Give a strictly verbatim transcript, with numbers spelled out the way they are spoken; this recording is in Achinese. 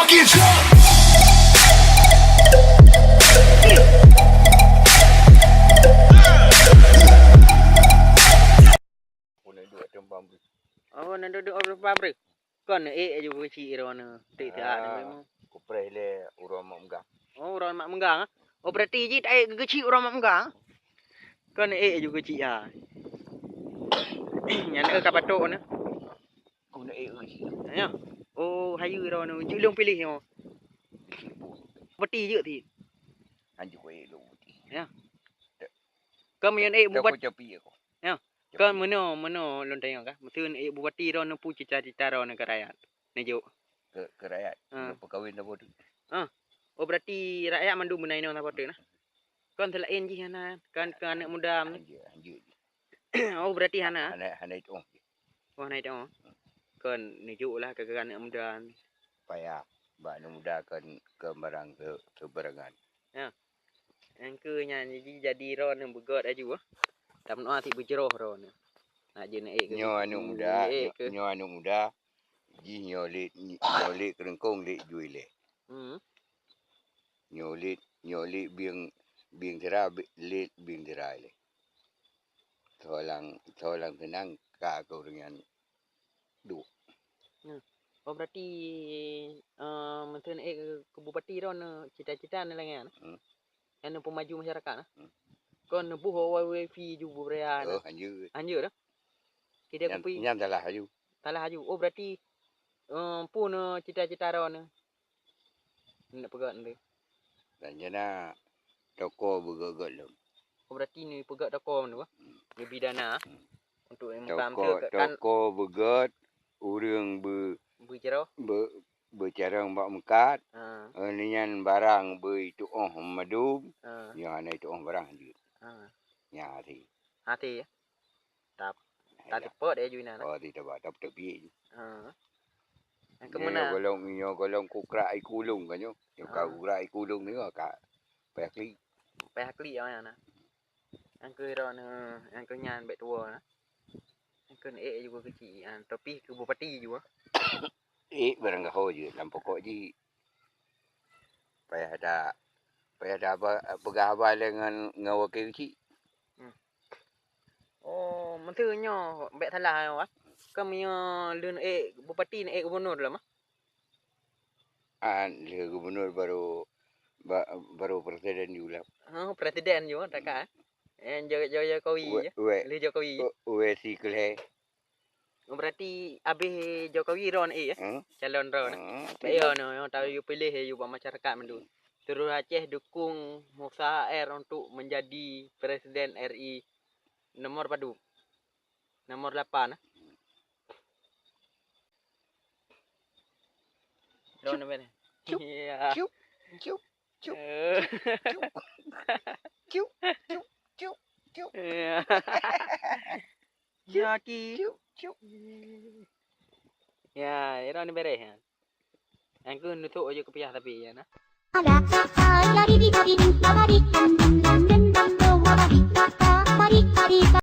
Get up! Oh, na duek-duek ureueng pabrik. Kon ék aju keuchik droeneuh. Tik siat Ah, memang. Kupreh lé uroe mak meugang. Oh, uroe mak meugang, ah? Oh, berarti jih taék keuchik uroe mak meugang. Kon ék aju keuchik, ah. Nyan ka patok nyoe. Kon ék keuchik. Ya. Oh, hayeue droeneuh. Jeuet lôn piléh nyoe. Bupati jeuet cit. Anjuk ék lôn bupati. Ya. Kon meunyoe ék bupat- Capi aku. Ya. Kon meunoe, meunoe lôn tanyong kah. Meuseu ék bupati droeneuh peue cita-cita droeneuh keu rakyat? Neujok. Keu, keu rakyat. Ah. Neupeukawen saboh teuk. Ah. Oh, berarti rakyat mandum meunan inoe saboh teuk nah. Kon seulaén jih hana, kan keu aneuk muda. Hanjeuet, hanjeuet jih. Oh, berarti hana? Hana, hana itu. Oh, hana itu. Kon neujok lah keu aneuk muda. Payah bak aneuk muda kon, kon barang se-, seubarangan. Ya. Nyang keu nyan jih jadi droeneuh beugöt aju, ah. Tameudoa cit beujroh droeneuh. Nak jeuet neuék keu Nyoe aneuk muda, ék nyoe, keu nyoe aneuk muda, jih nyoe lé, nyoe lé keureungkong lé jui lé. Hmm. Nyoe lé, nyoe lé bieng, bieng sira, bi-, lé bieng sira lé. Soe lam, soe lam seunang ka keu ureueng nyan duek. Nah. Oh, berarti, eh, meuseu ék keu bupati droeneuh cita-cita neuh lagèe nyan? Hmm. Nyan peumaju masyarakat, nah. Hmm. Kon neuboh wifi ju bubrea, nah. Oh, hanjeuet. Hanjeuet, dah? Tidak nyan, kupi. Nyan salah aju. Salah aju. Oh, berarti, eh, peue cita-cita droeneuh? Nak peugah nanti. Dan jana toko beugöt-göt lom. Oh, berarti ni peugah toko mana, bah? Hmm. Lebih dana. Hmm. Untuk yang toko, muka kan toko beugöt, ureueng be-, beujaroh. Be-, beucarông bak meukat. Ha. Eh, nyan barang beuitu'oh mandum. Ha. Nyan na itu'oh barang jeuet. Ha. Nyan hati. Hati, ya? Tap-, tateupeue deh ju inan. Oh, di taba, tap tepi. Ha. Nyang keumeuna. Nyoe golom, nyoe golom kukrak ikulung kan nyoe. Nyoe ka kukrak ikulung ni ka payah klik. Payah klik awak nyan. Nyang keu droeneuh, nyang keu nyan bèk tuwoe na. Nyang keu ék ju keuchik, ah, tapi keu bupati ju, ah. Ék barang gaho jeuet, lam pokok jih payah da, payah da haba, peugah haba lé ngon, ngon wakil keuchik. Hmm. Oh, meuseu nyoe bèk salah nyoe, ah. Kan meunyoe lôn ék bupati, ék gubunur lom, ah. Ah, lheueh gubunur baru, ba-, baru presiden diulap. Oh, presiden ju, takat. Eh, Jo-, Jo-, Jokowi, wé-, ya? Wé-, lheueh Jokowi. Wé-, wé si keulhèe. Oh, berarti abéh Jokowi droeneuh, ya? Hmm? Calon droeneuh. Hmm, bèk yo, no, no, tahu yu piléh yu bak masyarakat mandum. Seluruh Aceh dukung Musa H R untuk menjadi presiden R I nomor padum. Nomor lapan, ah. Droeneuh bèk. Cup, iya. Cup, cup, cup, eh. Cup. Cup, cup, cup, cup. Iya. Cup, ya, Ki. Cup, cup. Ya, droeneuh beres, ya. Nyang keu nutok aju keupiah tapi, ya, nah.